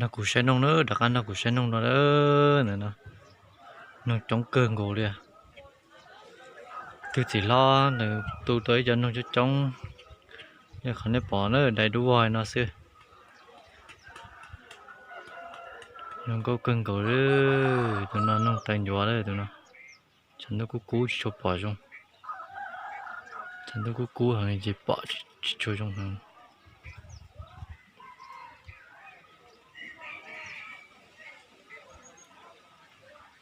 Nrog kuv saib noog na, rov qab nrog kuv saib noog no. Ntawm no noog coob kawg nkaus li. Tus txiv hlob nws tu tau ib co noog coob coob, yog qhov nej pom na, dai dub vog no xwb. Zoo nkauj kawg nkaus li. Tus no noog taw ncuav lawm tus no. Tshav ntuj kub kub tsis tshua pom zoo. Tshav ntuj kub kub heev ces pom tsis tshua zoo heev.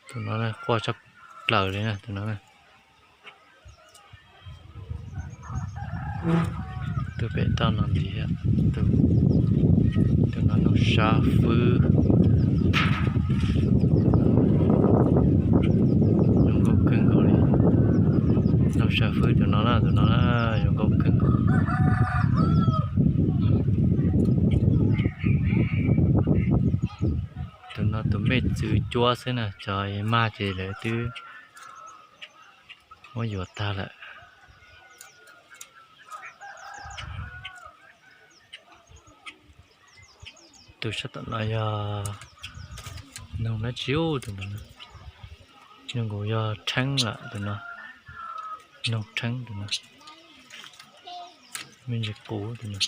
Tus no quaj tshaj plaws li na tus no. Tus pem toj no ntxiv, tus no noog sab fwb. Zoo nkauj kawg nkaus li. Noog sab fwb tus no na, tus no na, zoo nkauj kawg nkaus. Tus no tus me txwv cuab xwb na, cov mag ces lawv twb muab yuav tag lawm. Tus sab tom no yog noog dab tsi ub tus no? Zoo nkaus yog rheeb lawm tus no. Noog rheeb tus no. Me ntsis qus tus no.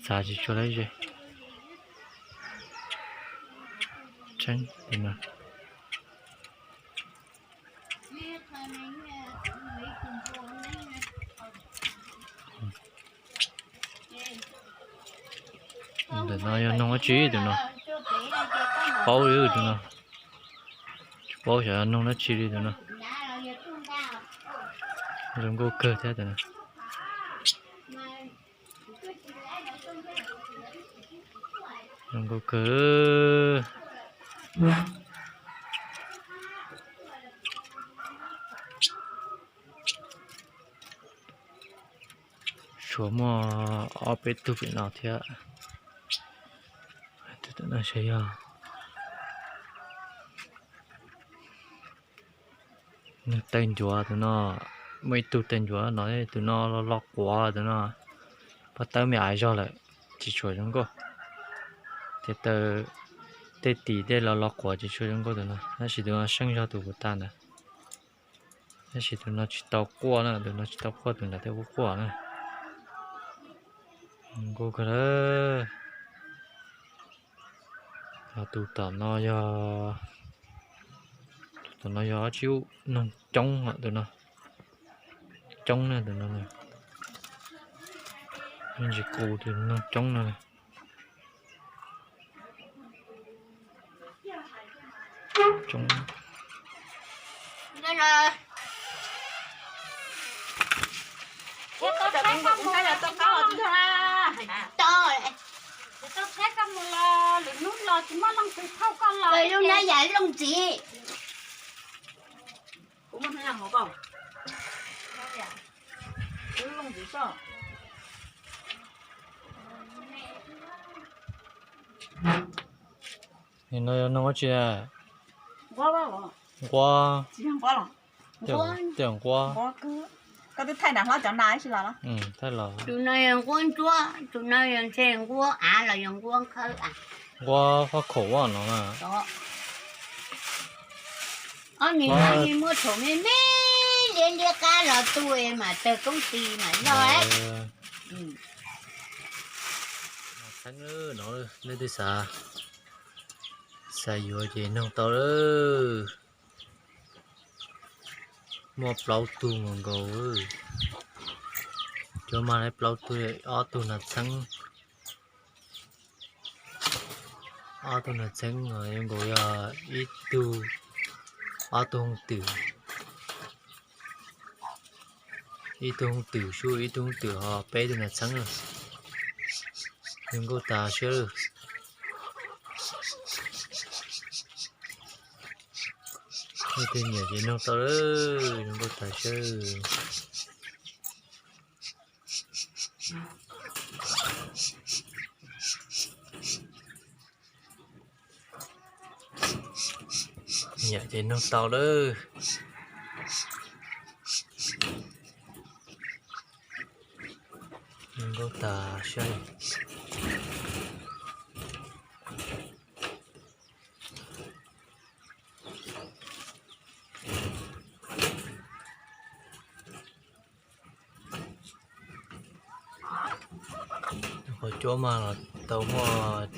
Txav tsis tshua lawm ze. Rheeb tus no. Ntawm no yog noog dab tsi tus no? Paub li tus no. Tsis paub xyov yog noog dab tsi li tus no. Zoo nkauj kawg thiab tus no. Zoo nkauj kawg. Suav muaj ob peb tug pem no thiab. Tus no saib yog nws taw ncuav tus no. Muaj ib tug taw ncuav no, tus no los los quav tus no. Pob tawb me aiv zog lawm, tsis tshua zoo nkauj. Ces taw tej tim tej los los quav tsis tshua zoo nkauj tus no, tab sis tus no seej zog tus kuv tas ntawd. Tab sis tus no tsis tau quaj na, tus no tsis tau quaj, tus nram tej quaj quaj na. Nkauj kawg lawm. Tus tom no yog, tus tom no yog dab tsi ub, noog coob tus no. Coob na tus no. Ntsis qus tus noog coob no. Lub no yog looj ntxiv. No yog noog dab tsi? Nquab, tej nquab. Thaij los. Tus no yog nquab ntsuab, tus no yog ntshe nquab av los yog nquab khawb a. Nquab faj khaum no na. Ob nws no muab thaum me me liab liab qab los tu es mam tawg koob tis mam loj. Txheeb no, leej twg xav, xav yuav ces noog tau lawm. Muaj plaub tug nkaus nkaus. Cov mag plaub tug, ob tug nas txheeb. Ob tug nas txheeb no zoo nkaus yog ib tug, ob tug hooj twm. Ib tug hooj twm sub ib tug hooj twm ho peb tug nas txheeb. Zoo nkauj tas siab lawm. Leej twg nyiam ces noog tau lawm, zoo nkauj tas siab. Nyiam ces noog tau lawm. siab li. Qhov cuab mas los tau muaj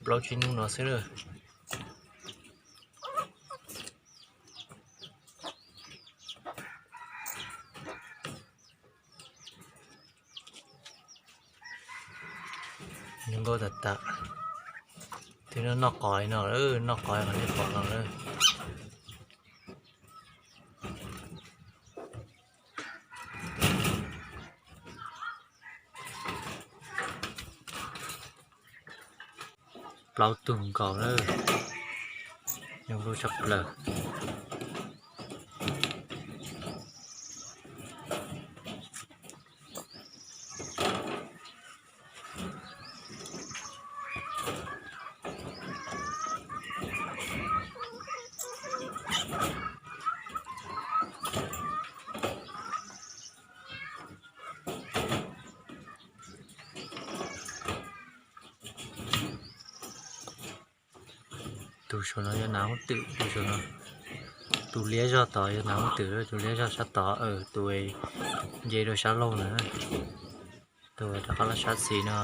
plaub tsib hnub no xwb lawm. Zoo nkauj tas tas. Twb noj qos li no lawm, noj qos qhov nej pom no lawm. Plaub tug nkaus lawm, zoo nkauj tshaj plaws. Tus saum no yog nas hooj twm, tus saum no, tus liab zog tod yog nas hooj twm, tus liab zog sab tod, tus nce rau sab laug na, tus rov qab los sab xis no,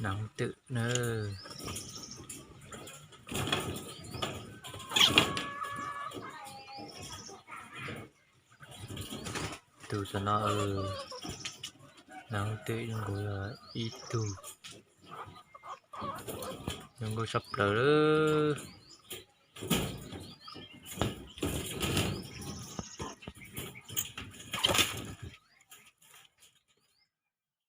nas hooj twm na. Tus saum no, nas hooj twm zoo nkaus yog ib tug, zoo nkauj tshaj plaws lawm.